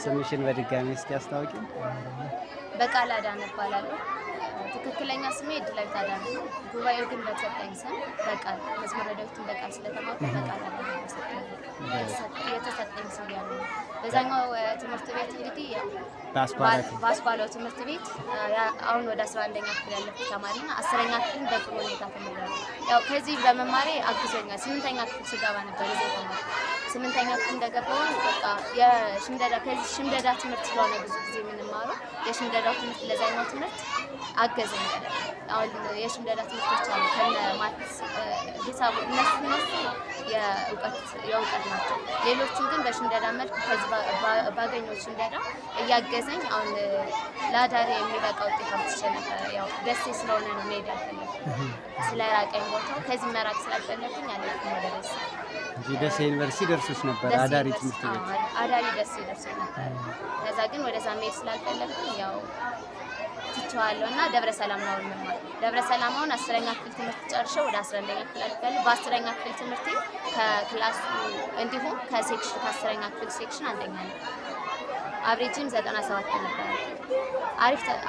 ስምሽን በድጋሚ እስኪ አስታውቂ። በቃል አዳነ እባላለሁ። ትክክለኛ ስሜ እድላዊት አዳነ ነው። ጉባኤው ግን በተሰጠኝ ስም በቃል መዝሙረ ዳዊትን በቃል ስለተማርኩ በቃል አዳነ የተሰጠኝ ስያሜ ነው። በዛኛው ትምህርት ቤት እንግዲህ ያው በአስኳላው ትምህርት ቤት አሁን ወደ 11ኛ ክፍል ያለፍኩ ተማሪ እና 10ኛ ክፍልን በጥሩ ሁኔታ ተምሬያለሁ። ያው ከዚህ በመማሬ አግዞኛል። 8ኛ ክፍል ስገባ ነበር እዚህ የተማርኩት። 8ኛ ክፍል እንደገባሁ በቃ የሽምደዳ ከዚህ ሽምደዳ ትምህርት ስለሆነ ብዙ ጊዜ የምንማረው የሽምደዳው ትምህርት ለዛኛው ትምህርት አገዘኝ። አሁን የሽምደዳ ትምህርቶች አሉ ከነ maths፣ ሂሳቡ እነሱ የእውቀት ናቸው። ሌሎቹ ግን በሽምደዳ መልክ ከዚህ ባገኘው ሽምደዳ እያገዘኝ አሁን ለአዳሪ የሚበቃ ውጤት አምጥቼ ነበረ። ያው ደሴ ስለሆነ ነው መሄድ ያልፈለኩት፣ ስለራቀኝ ቦታው ከዚህ መራቅ ስላልፈለኩኝ አልሄድኩም ወደ ደሴ እንጂ ደሴ ዩኒቨርሲቲ ደርሶች ነበር። አዳሪ ትምህርት ቤት አዳሪ ደሴ ደርሶ ነበር። ከዛ ግን ወደዛ መሄድ ስላልፈለኩኝ ያው ትቼዋለሁ እና ደብረ ሰላም ነው የምማር። ደብረ ሰላም አሁን 10ኛ ክፍል ትምህርት ጨርሼ ወደ 11ኛ ክፍል አልፌያለሁ። በ10ኛ ክፍል ትምህርቴ ከ class ኡ እንዲሁም ከ section ከ10ኛ ክፍል section አንደኛ ነው። average ም 97 ነበረ።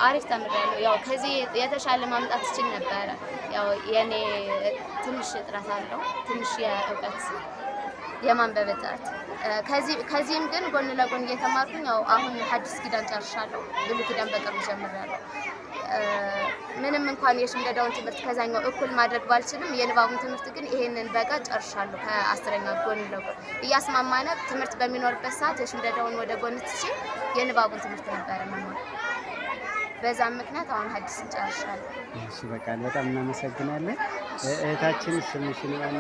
አሪፍ ተምሬያለሁ። ያው ከዚህ የተሻለ ማምጣት እችል ነበረ። ያው የኔ ትንሽ እጥረት አለው፣ ትንሽ የእውቀት የማንበብ እጥረት። ከዚህም ግን ጎን ለጎን እየተማርኩኝ ያው አሁን ሐዲስ ኪዳን ጨርሻለሁ። ብሉይ ኪዳን በቅርቡ ጀምሬያለሁ። ምንም እንኳን የሽምደዳውን ትምህርት ከዛኛው እኩል ማድረግ ባልችልም የንባቡን ትምህርት ግን ይሄንን በጋ ጨርሻለሁ። ከ10ኛ ጎን ለጎን እያስማማነ ትምህርት በሚኖርበት ሰዓት የሽምደዳውን ወደ ጎን ትቼ የንባቡን ትምህርት ነበረ መማር። በዛም ምክንያት አሁን ሐዲስን ጨርሻለሁ። እሺ በቃ በጣም እናመሰግናለን። እህታችን ስምሽን